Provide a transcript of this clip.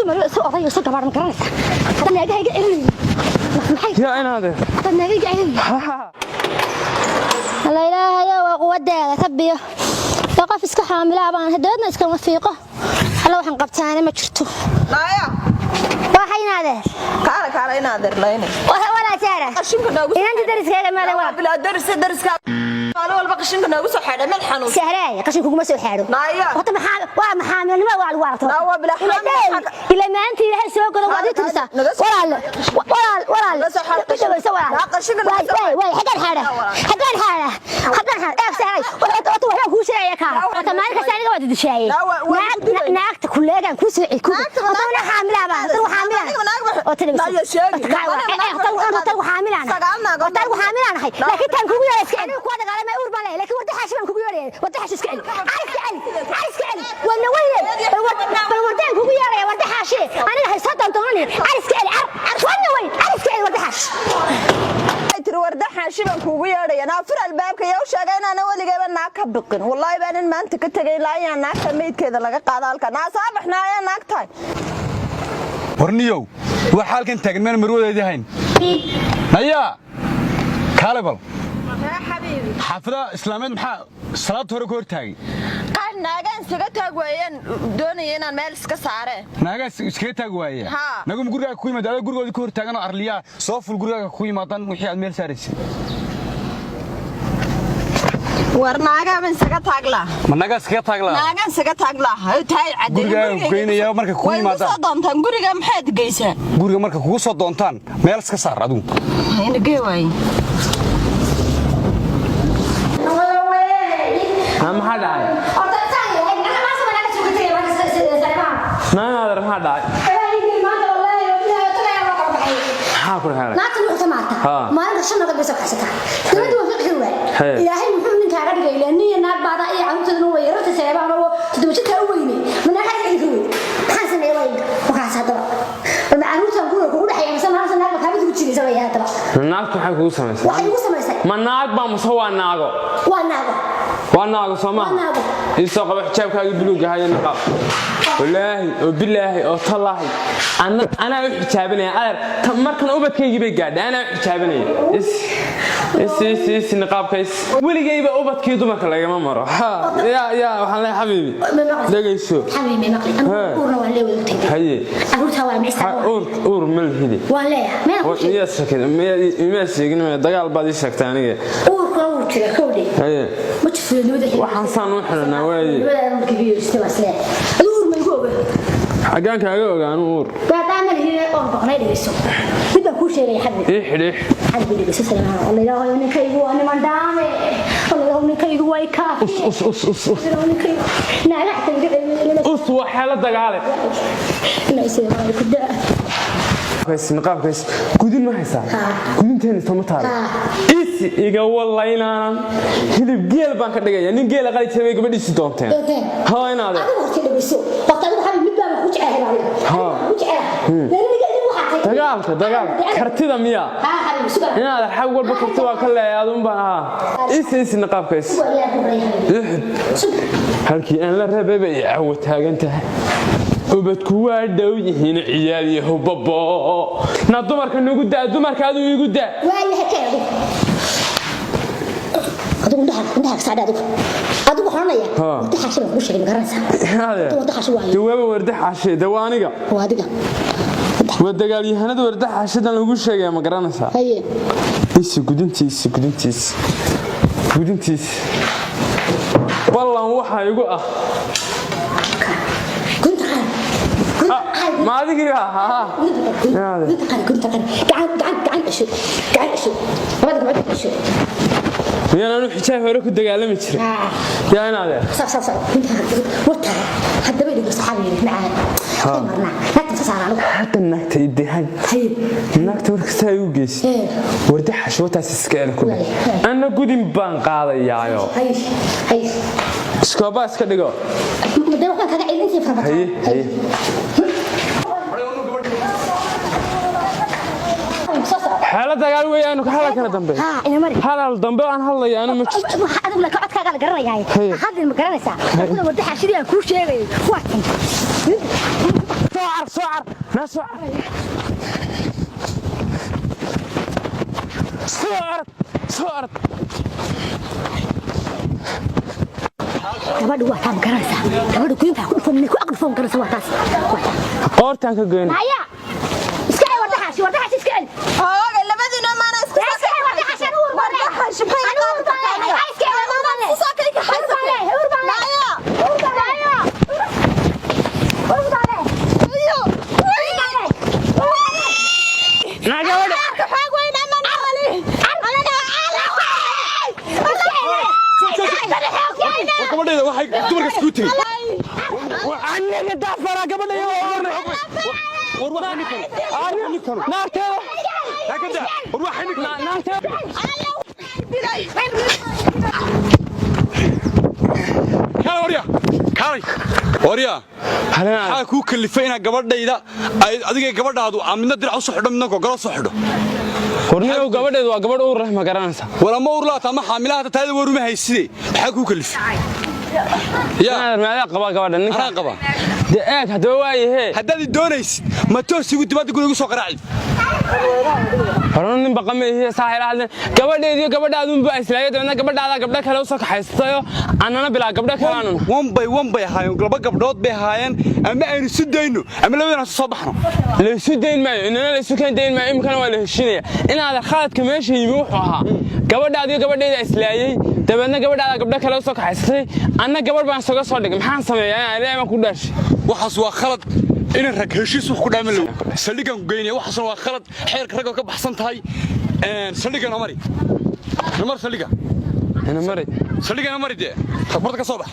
Dumar soo oday soo gabar, ma garanaysaa? Hadda naagaha iga celinayay maxay? Yaa inaadeer. Hadda naagaha iga celinayay. Alla ilaahayo, waa quwadeeda ka biyo. Ee qof iska xaamilaa baan dabeedna iskama fiiqo. Alla, waxaan qabtaana ma jirto. Naaya. Waxay inaadeer. Kaala, kaala inaadeer layne. Walaa saara. Qashinka noogu. Inanta dariskaaga maale waa. Bilaa daris, dariska maalin walba qashinka noogu soo xidhay meel xanuun. Sahraay, qashin kuguma soo xaadho. Naaya. Horta maxaa waa maxaamilnimo waa lagu aragto. Naa waa bilaa xaamil. Ila maanta Ilaahay soo godo waad ii tirisaa. Naga soo- Walaal, walaal, walaal. Naga soo xaadho qashin. Dhageyso, walaal. Naa qashinka naga Waay, soo waay, waay, xagaan xaadha. Xagaan xaadha. Xagaan xaadha. Eeg sahraay. Horta waxaan kuu sheegaya kaa. Horta maalin kasta aniga waad dishaayay. Naa waa isku dilay. Naagta kuleegan kuu soo celi. Naagta ma Horta naag- wana xaamilaa baan. Horta xaamilaa. Aniga naag ma- Oo tani. Naaya sheegi. Horta kaa waa. Aniga naag ma- Horta xaamilaan. Sagaal naagood. Horta anigu xaamilaan ahay. Naa- Laakiin tan kugu yeeray iska celi. Kuwa dagaalamay uur baan leeyahay. Laakiin warda xaashi baan kugu yeeraya. Warda xaashi iska celi. Iska celi. Iska celi. Wadna weyne. Bal wardaan kugu yeeraya warda xaashi. Aniga haysta doontoonani. Iska celi. Wadna weyn. Iska celi warda xaashi. Waxay tiri warda xaashi baan kuugu yeedhaya. Naa fur albaabka. Yaa u sheegay inaana weligayba naag ka biqin? Wallaahi baanan maanta ka tegay ilaa ayaan naagta meydkeeda laga qaada halka. Naa saabax, naa ayaa naag tahay. Warniyow, waa xaalkan taagan meel marwadeedii hayn. Nayaa, kaale bal. Xaafadaha islaameed maxaa salaada hore ka hor taagay? Qaar naagaan iskaga taag waayeen, doonaya inaan meel iska saareen. Naagaa iskaga taagi waaya? Haa. Naguma gurigaaga ku yimaada, adaa gurigoodii ka hor taagan oo arliyaa soo ful gurigaaga ku yimaadaan wixii aad meel saaraysay. War naagaaba isaga taaglaa. Ma nagaa iskaga taaglaa? Naagaan isaga taaglaa tahay cadde. Gurigaaga ku geynaya markay kugu Way igu yimaadaan. soo doontaan guriga, maxaad geysaa? Guriga marka kugu soo doontaan, meel iska saar adigu. Ina gee waaye. Ha, maxaa dhacay? Horta saan yahay. Naga ma sama naga suuqa tagay marka saribaha. Naa inaadeer, maxaa dhacay? Maanta wallahi billahi tagay waa kala baxay. Maxaa ku helay? Naagta nuuxta maarta. Ha. Maalinta shan nagad bay soo kaxsataa. Dowladda waa fiqi waay. Hee. Ilaahay muxuu ninkaaga dhigay? Ilaa nin iyo naag baada iyo carruurteeduna way yararta seebaan oo 7 jirkaa u weynay. Ma naagaha idinka weyn? Maxaan sameeyay waa idinka? Wakaas haddaba. Bal ma carruurtan guriga kugu dhexeeya mise maalinta naag makaabid ku jiraysa way haddaba. Naagtu maxay kugu samaysay? Waxay igu samaysay. Ma naag baa mase waa naago? Waa naago. Waa naago soo maaha? Waa naago. Ii soo qabo xijaabkaaga buluugga ahaa iyo niqaab. Wallaahi oo bilaahi oo tallaahi, anaa u xijaabinaya adeer. Markan ubadkaygii bay gaadhay, anaa u xijaabinaya. Is is is is niqaabka is. Weligayba ubadkii dumarka lagama maro. Ha, ya ya, waxaan leeyahay xabiibi, dhegayso. Xabiibi, may maqli. Anigu Hee. uurna waan leeyahay, ogtay. Haye. Carruurta waa Ha, micista. Uur, uur ma lihidi. Waan leeyahay. Meel ku sheeg. Miyaad sheegtay? Miyaad sheegin? Dagaal baad ii sheegtay aniga. Uurkuna wuu jiraa kowdhe. Haye. Ma jirto nimada. Waxaan saan u xidhanaa waaye. Nimada markii biyo jirtay waa isleeyahay. Adigu uur ma igu oga? Xaggaan kaaga ogaanu uur? Maadaama lihi oon baqnay, dhegeyso. Mid baan kuu sheegaya, xabibi. Ii xidh, ii xidh. Xabibi, dhegeyso, Saleemaan. Alla ilaahayo, ninkaygu waa niman dhaame. Alla ilaahu, ninkaygu way kaafi. Us us us us us. Ilaahu, ninkaygu naagaha xitaa iga celin. Us, waa xeelo dagaale. Ilaahay Saleemaan ku daa. Qaybkays, niqaabkays, gudin ma haysaa? Haa. Gudinteena sooma taalo? Haa. Is iga walaynaanan hilib geel baan ka dhigaya. Nin geela qali jiray bay gabadhiisi doonteen. Doonteen. Ha, inaade. Adigu horta dhegeyso. Horta adigu xabibi, mid baan ku jecelahay adiga. Haa. Ku jecelahay. Niga idin waxaa tahay. Dagaalka, dagaal kartida miya? Haa xabibi, suga. Inaad xag walba karti waa ka leeyahay, adun baan ahaa. Is is niqaabkays. Suga, ilaahay ku baraya xabibi. Ii xidh. Suga. Halkii aan la rabay bay cawo taagan tahay. Ubadku waa dhow yihiin, ciyaal iyo hubabo. Na dumarka nagu daa, dumarka aduu igu daa. Waayahay, keen adigu. Adigu indhaha, indhaha ka saadha adigu. Adigu waxaan Ha. warda xaashi baan kuu sheegay, ma garanaysaa? Inaade. Warda xaashi waaye. Dee waaba warda xaashe, dee waa aniga. Waa adiga. Waa dagaalyahanada warda xaashadan lagu sheegaya, ma garanaysaa? Haye. Isi gudintiisi, gudintiisi, gudintiisi. Ballan waxaa igu ah. Gunta qaran. Gunta qaran. Ma adigii ahaa? Gunta qaran, gunta qaran. Gacan, gacan, gacan cesho. Gacan cesho. Labada gacmood cesho. Miyaan anu xijaab hore ku dagaalami jiray? Ah. Yaa inaade. Saab, saab, saab. Gunta qaran. Wata. Haddaba dhigro saxaabi macaan. Hadda marnaa. Naagta soo saara anigu. Hadda naagta idehan. Haye. Naagta markasta ay u geysid. Ee. Warda xashootaas iska el ku dheh. Waay. Anna gudin baan qaadayaayo. Haye. Haye. Iskoobaa iska dhigo. Madama waxaan kaga celintii farbataa. Haye, haye. Soo soco. Xeelo dagaal weeyaanu ka hadal kala dambe. Haa, ina mari. Hadal dambe aan hadlaya anu ma jirto. Waxa adigu laka codkaaga la garanayaa. Haye. Hadda ma garanaysaa? Kuna warda xashidii aan kuu sheegayay. Waa tan. Soo car, soo car, naa soo car, soo arag, soo arag. Gabadhu waa taa, ma garanaysaa? Gabadhu kuyinkaa ku dhufan, ku aqdhufan, garanaysa? Waa taas, waa taa. Qoortaan ka goyn. Haya, iska celi wardaxaashi, wardaxaashi iska celi. Hooga labadiina maana isku Iska celi wardaxaashi, anigu uur baan leeyahay. Wardaxaashi maxay Anigu uur baan leeyahay. Iska celi, uur baan leeyahay. Uur baan leeyahay, uur baan leeyahay. Uur baan leeyahay. Uur baan leeyahay. Uur baan leeyahay. Uur baan leeyahay. Naa gabadha. Xoog weyn ama naqali. War gabadhayda waxay dumarka isku tegey. Aniga daafara gabadha iyo War waxay ninkan, ninkan. Naagteeda. Hakada, war waxay ninkan. Naagteeda. Kaalay warya, kaalay warya. Maxaa kuu kalifay inaad gabadhayda ay adiga gabadhaadu aan midna dirac u soo xidho, midna gogolo soo xidho? Horniyow, gabadheedu waa gabadh uur leh, ma garanaysaa? War ama uur laata ama xaamilaha taayada, war uma hayside, maxaa kuu kalifay yaa? Inaad maadaa qaba gabadha ninka? Anaa qaba. Dee eeg haddaba, waayahee. Haddaad i doonaysid, ma toos igu timaada guriga igu soo qaraaci? Horena nin baqa ma ihi, saa hayla hadleen. Gabadheediyo gabadhaadunba islaayo, dabeedna gabadhaadaa gabdho kale u soo kaxaysatayo, annana bilaa gabdho kale aanun. One by one bay ahaayeen, laba gabdhood bay ahaayeen. Ama aynu isu dayno ama labadana soo baxno. Laysu dayn maayo, inana laysu keen dayn maayo. Iminkana waa la heshinaya. Inaada khaladka meesha yimi wuxuu ahaa gabadhaadiyo gabadheeda islaayey, dabeedna gabadhaadaa gabdho kale u soo kaxaysatay, anna gabadh baan isaga soo dhigay. Maxaan sameeyaa? Inaan ilaahay baan ku dhaashay. Waxaas waa khalad. Inan rag heshiis wax ku dhaaman low saldhiggan ku geynaya. Waxaasna waa khalad, xeerka ragga ka baxsan tahay. Saldhiggana mari, namar saldhigga. Ina mari. Saldhiggana mari, dee barta ka soo bax.